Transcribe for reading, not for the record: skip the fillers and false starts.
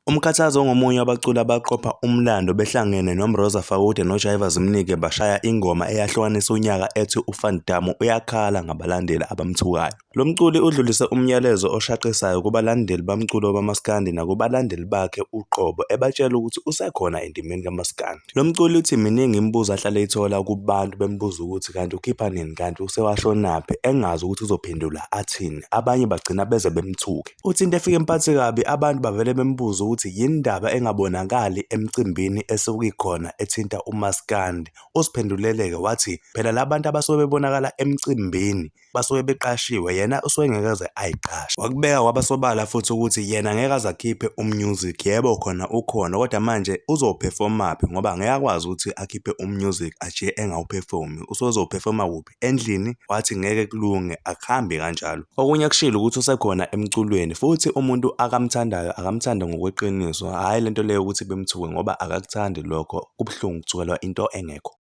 UMkhathazi ongomunye wabaculi abaqopha umlando behlangene noMroza Fakude noJaiva Mnike bashaya ingoma eyahlukanisa unyaka ethi uVan Damme uyakhala ngabalandeli abamthukayo. Lo mculi udlulise umyalezo oshaqisayo kubalandeli bomculo kamaskandi nakubalandeli bakhe uqobo ebatshela ukuthi usekhona endimeni kamaskandi. Lo mculi uthi miningi imibuzo ahlale eyithola kubantu bembuza ukuthi kanti ukhipha nini kanti usewashonaphi engazi ukuthi uzophendula athini abanye bagcina beze bemthuke. Uthi into efike imphathe kabi abantu bavele bembuze ukuthi yini ndaba engabonakali emcimbini esuke ikhona ethinta umaskandi. Uziphendulele-ke wathi phela la bantu abasuke bebonakala emcimbini basuke beqashiwe yena usuke ngeke aze ayiqashe. Wakubeka kwaba sobala futhi ukuthi yena ngeke aze akhiphe umusic, yebo khona ukhona kodwa manje uzophefomaphi ngoba ngeke akwazi ukuthi akhiphe umusic ajiye engawuphefomi, usezowuphefoma kuphi? Endlini? Wathi ngeke kulunge akuhambi kanjalo. Okunye akushilo ukuthi usekhona emculweni futhi umuntu akamthandayo akamthande ngokweqiniso, hhayi lento leyo ukuthi bemthuke ngoba akakuthandi lokho, kubuhlungu ukuthukelwa into engekho.